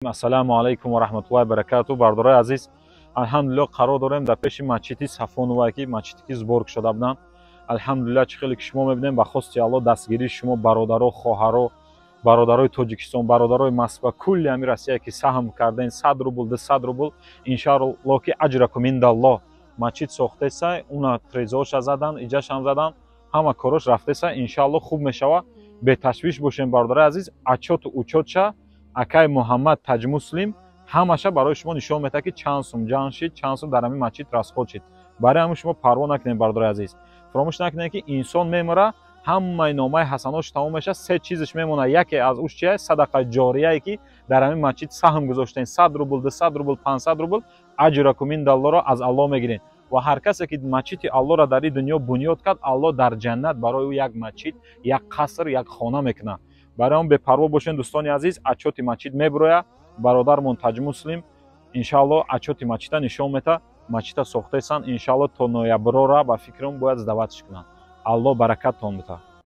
Ассалому алайкум ва раҳматуллоҳи баракату. Бардорои азиз, алҳамдулилло, қарор дорем дар пеши масҷиди Сафонова, ки масҷиде ки сбор шуда буданд. Алҳамдулилла, чӣ хеле ки шумо мебинем, ба хости Алло, дастгирии шумо, бародаро, хоҳаро, бародарои Тоҷикистон, бародарои Москва, кулли ҳами Россия, ки саҳм карден 100 рубл, 200 рубл, иншаалло, ки аҷракум индаллоҳ. Масҷид сохтеса, уна трезоша задан, иҷашам задан, ҳама корош рафтеса, иншаалло, хуб мешава. Беташвиш бошем, бародарои азиз. Отчёту учётша акай Муҳаммад Таҷмуслим ҳамаша барои шумо нишон медиҳад, ки чанд сум ҷамъ шид, чанд сум дар ҳамин масҷид расход шид. Барои ҳамин шумо парво накунед, бародарои азиз. Фаромӯш накунед, ки инсон мемира, ҳамаи номаи ҳасанош тамом мешавад, се чизаш мемонад. Яке аз уш чия? Садақаи ҷорияе, ки дар ҳамин масҷид саҳм гузоштем: 100 рубл, 200 рубл, 500 рубл. Аҷракум индаллоро аз Аллоҳ мегирем. Ва ҳар касе ки масҷиди Аллоҳро дар ин дунё бунёд кард, Аллоҳ дар ҷаннат барои ӯ як масҷид, як қаср, як хона мекунад. Барои он бепарво бошед, дӯстони азиз. Отчёти масҷид мебирояд, бародармон Таҷмуслим иншаалло отчёти масҷида нишон медиҳад. Масҷида сохтаестанд, иншаалло, то нояброра, ба фикрам, бояд сдаватьш кунанд. Аллоҳ баракаттон бидиҳад.